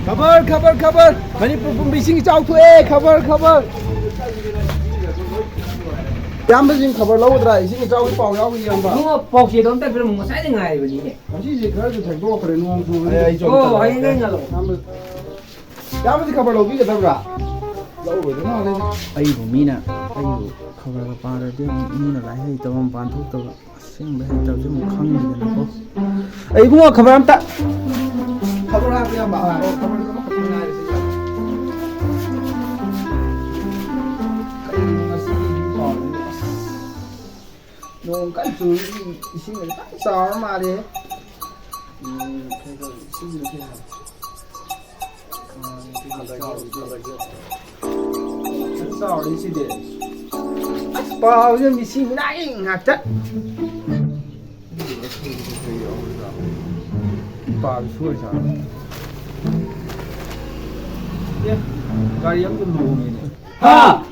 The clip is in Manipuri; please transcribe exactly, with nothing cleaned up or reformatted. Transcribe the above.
ꯈꯕꯔ, ꯈꯕꯔ, ꯈꯕꯔ! ꯃꯅꯤꯄꯨꯔ ꯄꯨꯝꯕ ꯏꯁꯤꯡ ꯏꯆꯥꯎ ꯊꯣꯛꯑꯦ! ꯈꯕꯔ, ꯈꯕꯔ! ꯏꯌꯥꯝꯕꯁꯤꯡ ꯈꯕꯔ ꯂꯧꯒꯗ꯭ꯔꯥ? ꯏꯁꯤꯡ ꯏꯆꯥꯎꯒꯤ ꯄꯥꯎ ꯌꯥꯎꯔꯤ, ꯏꯌꯥꯝꯕ꯫ ꯏꯕꯨꯡꯉꯣ, ꯄꯥꯎꯆꯦꯗꯣ ꯑꯝꯇ ꯄꯤꯔꯝꯃꯨ, ꯉꯁꯥꯏꯗꯩ ꯉꯥꯏꯔꯤꯕꯅꯤꯅꯦ꯫ ꯉꯁꯤꯁꯦ ꯈꯔꯁꯨ ꯊꯦꯡꯗꯣꯛꯈ꯭ꯔꯦ, ꯅꯣꯡ ꯆꯨꯕꯅꯤꯅ꯫ ꯑꯩ, ꯑꯩꯁꯨ ꯑꯣ, ꯑꯝꯇ ꯍꯌꯦꯡ ꯂꯧꯔꯒꯦ꯫ ꯍꯌꯦꯡ ꯂꯧ꯫ ꯏꯌꯥꯝꯕ, ꯏꯌꯥꯝꯕꯗꯤ ꯈꯕꯔ ꯂꯧꯕꯤꯒꯗꯕ꯭ꯔꯥ? ꯂꯧꯔꯣꯏꯗ ꯃꯥꯜꯂꯦꯗ꯫ ꯑꯩꯕꯨ ꯃꯤꯅ, ꯑꯩꯕꯨ ꯈꯕꯔꯒ ꯄꯥꯔꯗꯤ ꯑꯃꯨꯛ ꯃꯤꯅ ꯂꯥꯏꯔꯤꯛ ꯍꯩꯇꯕ, ꯃꯄꯥꯟ ꯊꯣꯛꯇꯕ, ꯑꯁꯦꯡꯕ ꯍꯩꯇꯕꯁꯦ ꯑꯃꯨꯛ ꯈꯪꯗꯦꯗꯅꯀꯣ꯫ ꯑꯩ ꯏꯕꯨꯡꯉꯣ, ꯈꯕꯔ ꯑꯝꯇ꯫ ꯈꯕꯔ ꯍꯥꯞꯄꯨ, ꯏꯌꯥꯝꯕ꯫ ꯑꯥ, ꯈꯕꯔ ꯑꯃꯈꯛꯇ ꯉꯥꯏꯔꯦ ꯁꯤꯗ꯫ ꯀꯩꯅꯣ ꯉꯁꯤꯒꯤ ꯄꯥꯎꯁꯤꯕꯨ? ꯑꯁ, ꯅꯣꯡ ꯀꯟꯅ ꯆꯨꯔꯤ, ꯏꯁꯤꯡ ꯐꯖꯅ ꯆꯥꯎꯔ ꯃꯥꯜꯂꯦ꯫ ꯎꯝ, ꯀꯩꯅꯣ, ꯏꯁꯤꯡꯁꯤꯅ ꯀꯩ ꯍꯥꯏꯕ? ꯆꯥꯎꯔꯦ ꯁꯤꯗꯤ꯫ ꯑꯁ, ꯄꯥꯎꯁꯦ ꯃꯤꯁꯤ ꯃꯤꯅꯥꯏ ꯉꯥꯛꯇ꯫ ꯄꯥꯎ ꯁꯣꯏ ꯁꯥꯔꯦ꯫ ꯑꯦ, ꯒꯥꯔꯤ ꯑꯃꯁꯨ ꯂꯣꯡꯉꯤꯅꯦ꯫ ꯍꯥ?